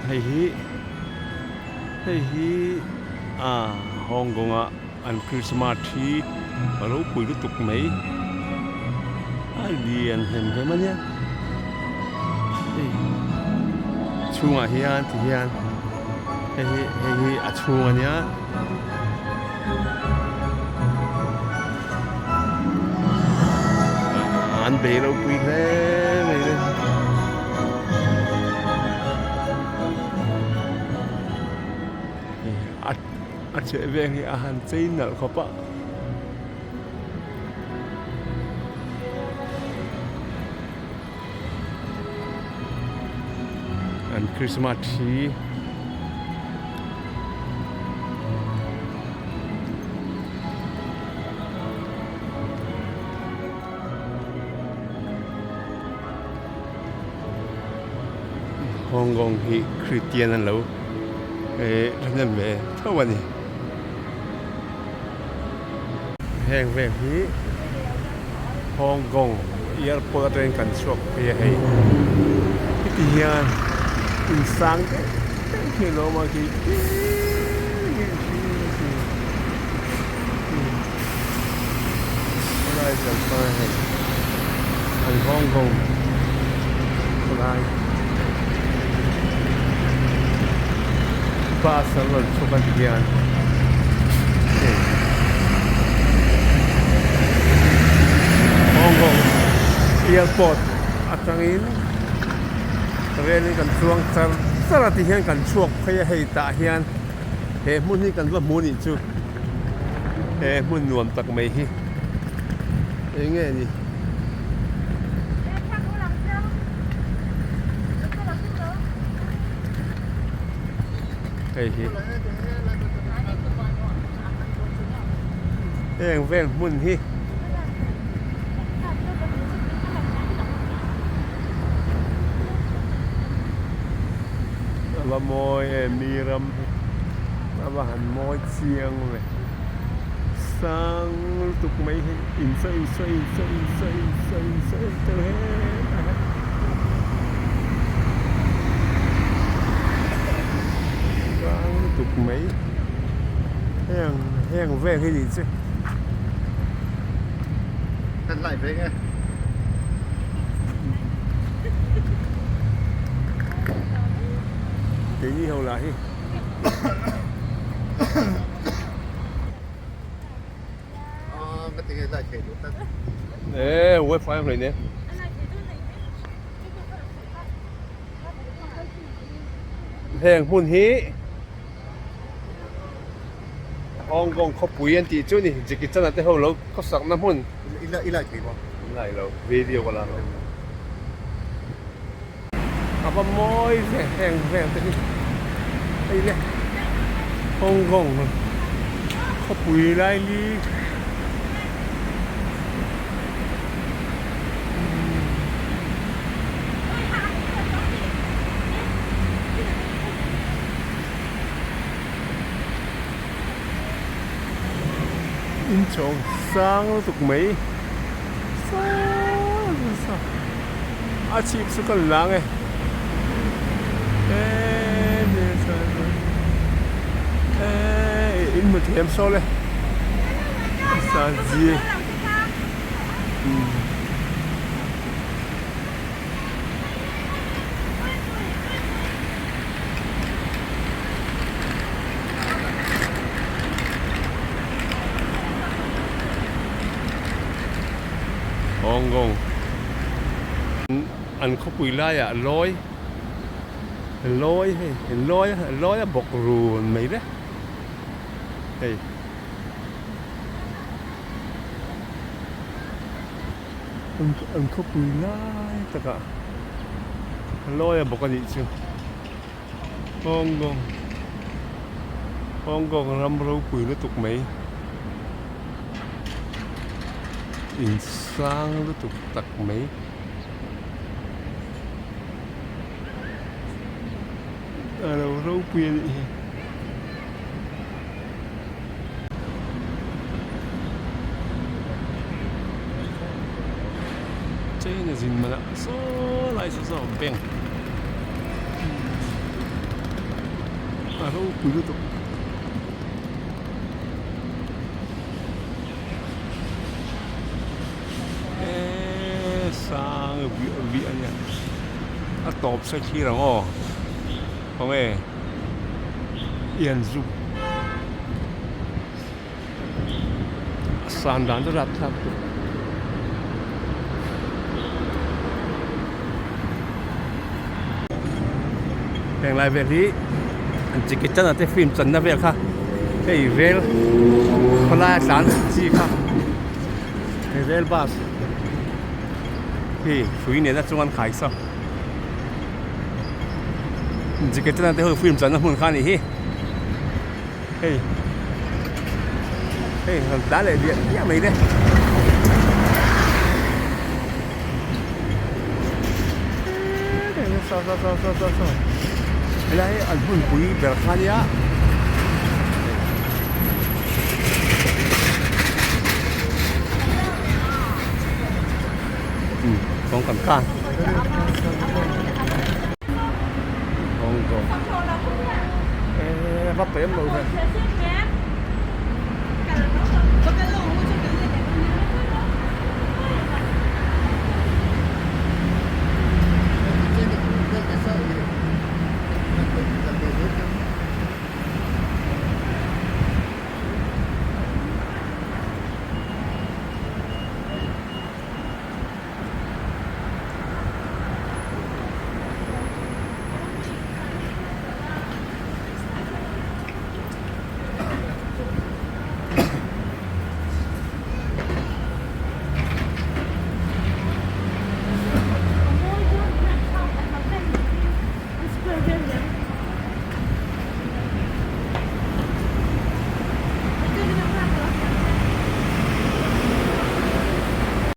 Hei hi hei hi ah Hong Kong a an Christmas tree a ropui lutuk mai a lian hem hem a nia hei chhungah hian ti hian hei hi hei hi a chhung a nia. An bei ropui hle mai le. A chheh veng hi a han chei nalh khawp a. An Christmas tree Hong Kong hi Kristian an lo eh thahnem ve tho a ni. Heng vel hi Hong Kong airport atangin kan chhuak phei a hei. Heti hian in sang deuh deuh hi a lo awm a khi helai kan hmang a hei an Hong Kong khawlai bus an rawn chhuk a ti hian hei Hong Kong airport atangin rail in kan chuang char char a ti hian kan chhuak phei a hei tah hian he hmun hi kan va hmu anih chu he hmun nuam tak mai hi eng nge ni. Hei hi heng vel hmun hi a va mawi em mi ram hi a va han mawi chiang ve sang lutuk mai hi insaw insaw insaw insaw insaw insaw insaw hetah hian sang lutuk mai heng heng vel hi nih chu. Keini ho lah hi. E wifi ang hlei ne. Heng hmun hi Hong Kong khawpui an tih chu ni Jackie Chan a te ho lo khawsakna hmun. I lai thei maw? Lai lo video ka la lo. A va mawi ve heng vel te hi hei le Hong Kong khawpui lai li inchhawng sang lutuk mai sang nasa a chhip chu ka lang e eee in hmu thiam sawl e sazi umm. Hong Kong an khawpui laiah lawi lawi hei lawi lawi a bawk run mai le hei. An khawpui lai takah lawi a bawk a nih chu Hong Kong Hong Kong ram ropui lutuk mai insang lutuk tak mai. A lo ropui a nih hi. China zin man ah saw lai saw saw bank. A ropui lutuk. Eee sang viah viah a nia a tawp se thlir ang aw khawnge ian zu a san dan chu rapthlak tawh. Heng lai vel hi an Jackie Chan a te film channa vel kha hei rel khawlaia tlan chi kha hei rel bus hei hrui nena chuan an khai saw Jackie Chan a te ho film channa hmun kha a nih hi. Hei hei han tlan leh biah biah mai le. Saw saw saw saw saw saw helai hi an hmunpui ber kha ania. Kawng kan khan. Hong Kong. Ê, vấp phải em rồi.